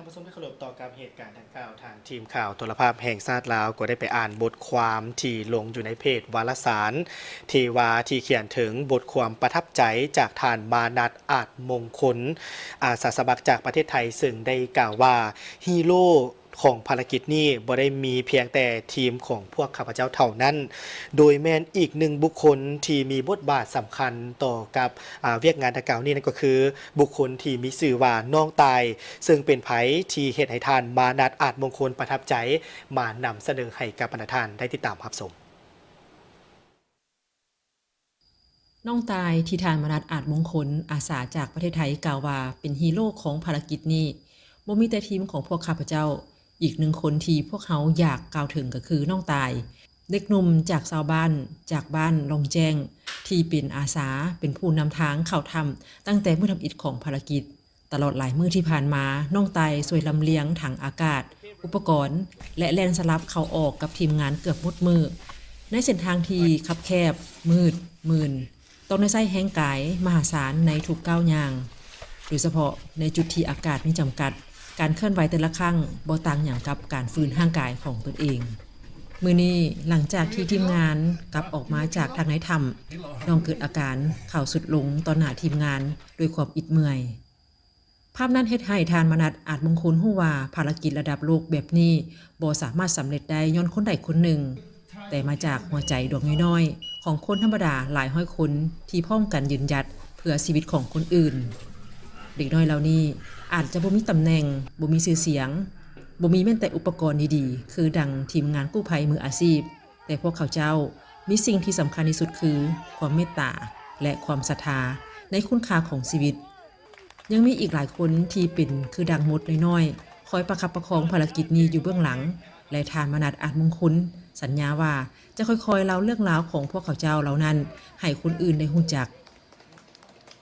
ທ່ານຜູ້ຊົມທີ່ເຄົາລົບ, ຕໍ່ກັບເຫດການດັ່ງກ່າວ, ທາງທີມຂ່າວໂທລະພາບແຫ່ງຊາດລາວ ກໍໄດ້ໄປອ່ານບົດຄວາມທີ່ລົງຢູ່ໃນເພຈວາລະສານເທວາ ທີ່ຂຽນເຖິງບົດຄວາມປະທັບໃຈຈາກທ່ານ ມານັດ ອາດມົງຄົນ ອາສາສະໝັກຈາກປະເທດໄທ, ເຊິ່ງໄດ້ກ່າວວ່າ ຮີໂຣຂອງພາລະກິດນີ້ບໍ່ໄດ້ມີພຽງແຕ່ທີມຂອງພວກຂ້າພະເຈົ້າເທົ່ານັ້ນ, ໂດຍແມ່ນອີກໜຶ່ງບຸກຄົນທີ່ມີບົດບາດສຳຄັນຕໍ່ກັບ ອາ ວຽກງານດັ່ງກ່າວນີ້ ນັ້ນກໍຄືບຸກຄົນທີ່ມີຊື່ວ່ານ້ອງຕ່າຍ, ເຊິ່ງເປັນໃຜທີ່ເຮັດໃຫ້ທ່ານ ມານັດ ອາດມົງຄົນ ປະທັບໃຈ ມານຳສະເໜີໃຫ້ກັບບັນດາທ່ານໄດ້ຕິດຕາມຮັບຊົມ. ນ້ອງຕ່າຍທີ່ທ່ານ ມານັດ ອາດມົງຄົນ ອາສາຈາກປະເທດໄທ ກ່າວວ່າເປັນຮີໂຣຂອງພາລະກິດນີ້ ບໍ່ມີແຕ່ທີມຂອງພວກຂ້າພະເຈົ້າ, ອີກໜຶ່ງຄົນທີ່ພວກເຮົາຢາກກ່າວເຖິງກໍຄືນ້ອງຕ່າຍ, ເດັກໜຸ່ມຈາກຊາວບ້ານ ຈາກບ້ານລ່ອງແຈ້ງ ທີ່ເປັນອາສາ ເປັນຜູ້ນຳທາງເຂົ້າຖ້ຳຕັ້ງແຕ່ມື້ທຳອິດຂອງພາລະກິດ. ຕະຫຼອດຫຼາຍມື້ທີ່ຜ່ານມາ, ນ້ອງຕ່າຍຊ່ວຍລຳລຽງຖັງອາກາດ, ອຸປະກອນ ແລະ ແລ່ນສະຫຼັບເຂົ້າອອກກັບທີມງານເກືອບໝົດມື້ ໃນເສັ້ນທາງທີ່ຄັບແຄບ, ມືດ, ມື່ນ, ຕ້ອງໄດ້ໃຊ້ແຮງກາຍມະຫາສານໃນທຸກກ້າວຍ່າງ, ໂດຍສະເພາະໃນຈຸດທີ່ອາກາດມີຈຳກັດ, ການເຄື່ອນໄຫວແຕ່ລະຄັ້ງບໍ່ຕ່າງຫຍັງກັບການຟື້ນຮ່າງກາຍຂອງຕົນເອງ. ມື້ນີ້, ຫຼັງຈາກທີ່ທີມງານກັບອອກມາຈາກທາງໃນຖ້ຳ, ນ້ອງເກີດອາການເຂົ່າຊຸດລົງຕໍ່ໜ້າທີມງານດ້ວຍຄວາມອິດເມື່ອຍ. ພາບນັ້ນເຮັດໃຫ້ທ່ານ ມານັດ ອາດມົງຄຸນ ຮູ້ວ່າພາລະກິດລະດັບໂລກແບບນີ້ບໍ່ສາມາດສຳເລັດໄດ້ຍ້ອນຄົນໃດຄົນໜຶ່ງ, ແຕ່ມາຈາກຫົວໃຈດວງນ້ອຍໆຂອງຄົນທຳມະດາຫຼາຍຮ້ອຍຄົນທີ່ພ້ອມກັນຢືນຢັດເພື່ອຊີວິດຂອງຄົນອື່ນ. ເດັກນ້ອຍເຫຼົ່ານີ້ອາດຈະບໍ່ມີຕຳແໜ່ງ, ບໍ່ມີຊື່ສຽງ, ບໍ່ມີແມ່ນແຕ່ອຸປະກອນດີໆ ຄືດັ່ງທີມງານກູ້ໄພມືອາຊີບ, ແຕ່ພວກເຂົາເຈົ້າມີສິ່ງທີ່ສຳຄັນທີ່ສຸດຄືຄວາມເມດຕາ ແລະ ຄວາມສັດທາໃນຄຸນຄ່າຂອງຊີວິດ. ຍັງມີອີກຫຼາຍຄົນທີ່ເປັນຄືດັ່ງມົດນ້ອຍໆ ຄອຍປະຄັບປະຄອງພາລະກິດນີ້ຢູ່ເບື້ອງຫຼັງ ແລະ ທ່ານ ມານັດ ອາດມົງຄຸນ ສັນຍາວ່າຈະຄ່ອຍໆເລົ່າເລື່ອງລາວຂອງພວກເຂົາເຈົ້າເຫຼົ່ານັ້ນໃຫ້ຄົນອື່ນໄດ້ຮູ້ຈັກ.